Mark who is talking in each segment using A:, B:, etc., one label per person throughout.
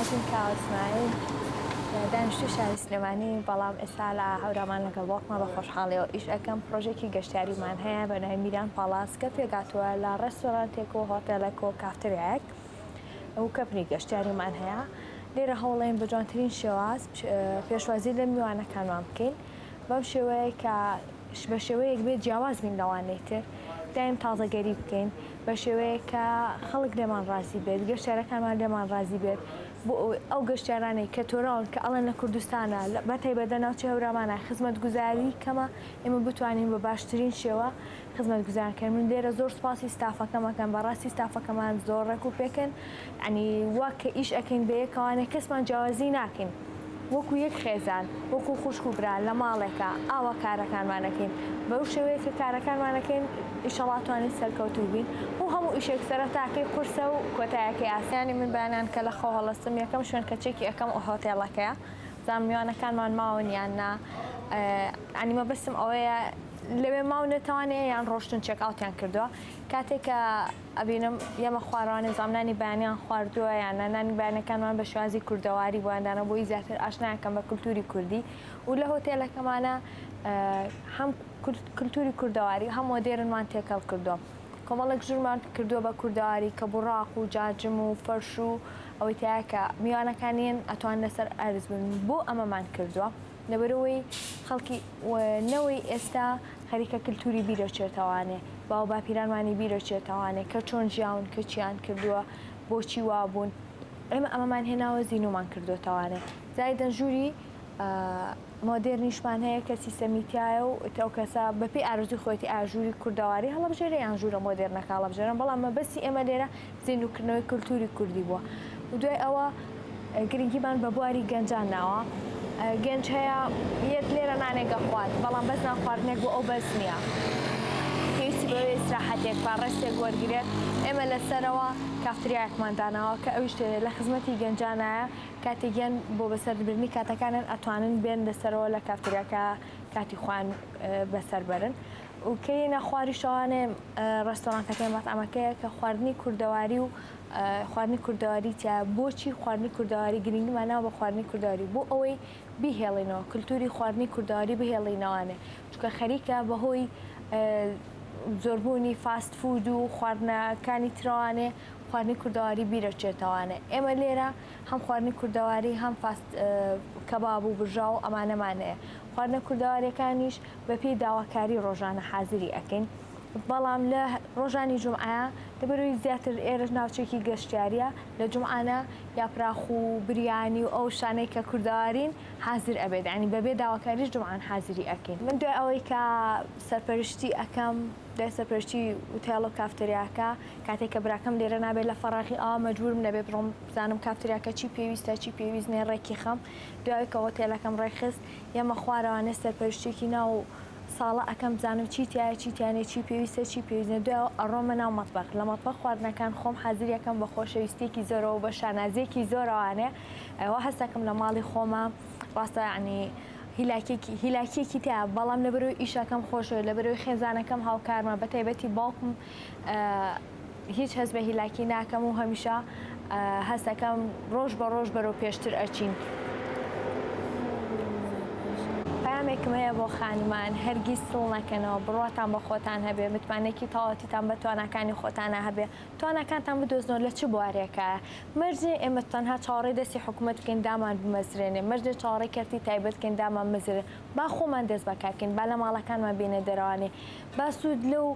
A: ئاژین کاوە سمایل دانیشتوی شاری سلێمانی بەڵام ئێستا لە هەورامان لەگەڵ باوکما بە خۆشحاڵیەوە ئیش ئەکەم پرۆژێکی گەشتیاریمان هەیە بە ناوی میران پاڵاس کە پێکهاتووە لە ڕێستۆرانتێک و هۆتێلێک و کافتریایەک و کەپری گەشتیاریمان هەیە لێرە هەوڵێن بە جوانترین شێواز پێشوازی لە میوانەکانمان بکەین بەم شێوەیە کە بە شێوەیەک بێت جیاواز بین لەوانەی تر، دایم تازەگەری بکەین، بە شێوەیەک کە خەڵک لێمان ڕازی بێت، گەشتیارەکانمان لێمان ڕازی بێت، بۆ ئەوەی ئەو گەشتیارانەی کە تۆراون کە ئەڵێن لە کوردستانە بە تایبەت لە ناوچەی هەورامانە خزمەتگوزاری کەمە، ئێمە بتوانین بە باشترین شێوە خزمەتگوزار کەین. من لێرە زۆر سوپاسی ستافەکەم ئەکەم، بەڕاستی ستافەکەمان زۆر ڕێک و پێکن، یانی وا کە ئیش ئەکەین بەیەکەوانێ کەسمان جیاوازی ناکەین. وەکو یەک خێزان، وەکو خوشک و برا لە ماڵێکا ئاوا کارەکانمان ئەکەین، بەو شێوەیە کە کارەکانمان ئەکەین ئیشەڵا توانین سەرکەوتوو بین و هەموو ئیشێک سەرەتاکەی قورسە و کۆتایەکەی ئاسان. یانی من بەیانیان کە لە خەو هەڵەستم یەکەم شوێن کە چێکی ئەکەم هۆتێڵەکەیە بزانم میوانەکانمان ماون یان نا یانی مەبەستم ئەوەیە لەوێ ماونەتەوانێ یان ڕۆشتن check out یان کردووە کاتێک کە ئەبینم یەمە خوارەوانی زام نانی بەیانیان خواردووە یان نا، نانی بەیانەکانمان بە شێوازی کوردەواری بۆیان دانا بۆی زیاتر ئاشنایان کەم بە کولتوری کوردی و لە هۆتێلەکەمانە هەم کولتوری کوردەواری هەم مۆدێرنمان تێکەڵ کردووە کۆمەڵێک ژوورمان کردووە بە کوردەواری کە بوڕاق و جاجم و فەرش و ئەوەی تایە کە میوانەکانیان ئەتوان لەسەر ئەرز بن بۆ ئەمەمان کردووە لەبەرئەوەی خەڵکی نەوەی ئێستا خەریکە کلتوری بیرەچێتەوانێ، باو باپیرانمانی بیرەچێتەوانێ کە چۆن ژیاون، کە چیان کردووە، بۆچی وابوون. ئێمە ئەمەمان هێناوە زینوومان کردۆتەوانێ. زایدەن ژووری مۆدێرنیشمان هەیە کە سیستەمی تیایە و ئیتر ئەو کەسە بە پێی ئارەزووی خۆیەتی ئایا ژووری کوردەواری هەڵەبژێرێ یان ژوورە مۆدێرنەکە هەڵەبژێرن، بەڵام مەبەستی ئێمە لێرە زیندووکردنەوەی کلتوری کوردی بووە و دوای ئەوە گرنگیمان بە بواری گەنجان ناوە گەنج هەیە یەت لێرە نانێک ئەخوات بەڵام بەس نان خواردنێک بۆ ئەو بەس نییە پێویستی بەوەیە ئیسراحەتێک با rest ێک وەرگرێت ئێمە لەسەرەوە کافتریایەکمان داناوە کە ئەویش لە خزمەتی گەنجانایە کاتێکیان بۆ بەسەربردنی کاتەکانیان ئەتوانن بێن لەسەرەوە لە کافتریاکە کاتی خۆیان بەسەر بەرن و کە یەنە خواری شەوانێ ڕێستۆرانتەکەی مەتعەمەکەیە کە خواردنی کوردەواری و خواردنی کوردەواری تیایە بۆچی خواردنی کوردەواری گرنگیمان ناوە بە خواردنی کوردەواری بۆ ئەوەی بیهێڵینەوە کلتوری خواردنی کوردەواری بهێڵینەوانێ چونکە خەریکە بەهۆی زۆربوونی fast food و خواردنەکانی ترەوانێ خواردنی کوردەواری بیرەچێتەوانێ ئێمە لێرە هەم خواردنی کوردەواری هەم fast کەباب و برژاو و ئەمانەمان هەیە خواردنە کوردەواریەکانیش بەپێی داواکاری ڕۆژانە حازری ئەکەین بەڵام لە ڕۆژانی جومعە لەبەرئەوەی زیاتر ئێرەش ناوچەیەکی گەشتیاریە لە جومعانە یاپراخ و بریانی و ئەو شتانەی کە کوردەوارین حازر ئەبێت یانی بەبێ داواکاریش جومعان حازری ئەکەین. من دوای ئەوەی کە سەرپەرشتی ئەکەم دوای سەرپەرشتی وتێڵ و کافتریاکە کاتێک کە براکەم لێرە نابێت لە فەراغی ئاوا مەجبورم نەبێ بڕۆم بزانم کافتریاکە چی پێویستە چی پێویست نیە ڕێکی خەم دوای کە هۆتێلەکەم ڕێکخست یەمە خوارەوانێ سەرپەرشتیەکی ناو ساڵە ئەکەم بزانم چی تیایە چی تیا نیە چی پێویستە چی پێویست نیە دوایەوە ئەڕۆمە ناو مەتبەخ لە مەتبەخ خواردنەکان خۆم حازری ئەکەم بە خۆشەویستیەکی زۆرەوە بە شانازیەکی زۆرەوانێ وا هەست ئەکەم لە ماڵی خۆمە ڕاستە یانی هیلاکیەکی هیلاکیەکی تیایە بەڵام لەبەرئەوەی ئیشەکەم خۆشەوێت لەبەرئەوەی خێزانەکەم هاوکارمە بەتایبەتی باوکم هیچ هەست بە هیلاکی ناکەم و هەمیشە هەست ئەکەم ڕۆژ بە ڕۆژ بەرەو پێشتر ئەچین. پەیامێکم هەیە بۆ خانمان، هەرگیز سڵ نەکەنەوە، بڕواتان بە خۆتان هەبێ، متمانەیەکی تەواوەتیتان بە تواناکانی خۆتانا هەبێ، تواناکانتان بدۆزنەوە لە چ بوارێکایە، مەرج نییە ئێمە تەنها چاوەڕێی دەستی حکومەت بکەین دامان بمەزرێنێ، مەرج نییە چاوەڕێی کەرتی تایبەت بکەین دامان بمەزرێنێ، با خۆمان دەست بەکار کەین، با لە ماڵەکانمان بێینە دەرەوانێ، با سوود لەو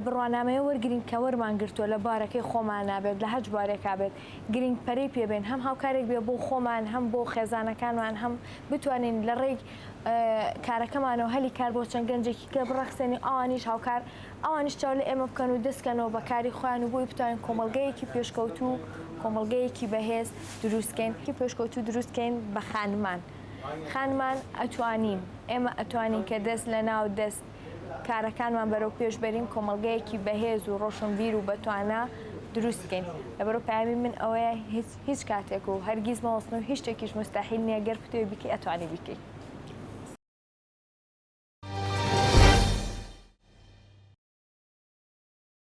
A: بڕوانامەیە وەرگرین کە وەرمان گرتووە لە بوارەکەی خۆمانا بێت لە هەرچ بوارێکا بێت گرینگ پەرەی پێ بەین هەم هاوکارێک بێ بۆ خۆمان هەم بۆ خێزانەکانمان هەم بتوانین لە ڕێی کارەکەمانەوە هەلی کار بۆ چەند گەنجێکی کە بڕەخسێنین ئەوانیش هاوکار ئەوانیش چاو لە ئێمە بکەن و دەست کەنەوە بە کاری خۆیان و بۆی بتوانین کۆمەڵگەیەکی پێشکەوتوو کۆمەڵگەیەکی بەهێز دروست کەین پێشکەوتوو دروست کەین بە خانمان خانمان ئەتوانین ئێمە ئەتوانین کە دەست لە ناو دەست کارەکانمان بەرەو پێش بەرین کۆمەڵگەیەکی بەهێز و ڕۆشنبیر و بەتوانا دروست بکەین لەبەرو پەیامی من ئەوەیە هیچ هیچ کاتێک و هەرگیز مەوەستن و هیچ شتێکیش موستەحیل نیە گەر بتەوێ بیکەی ئەتوانی بیکەی.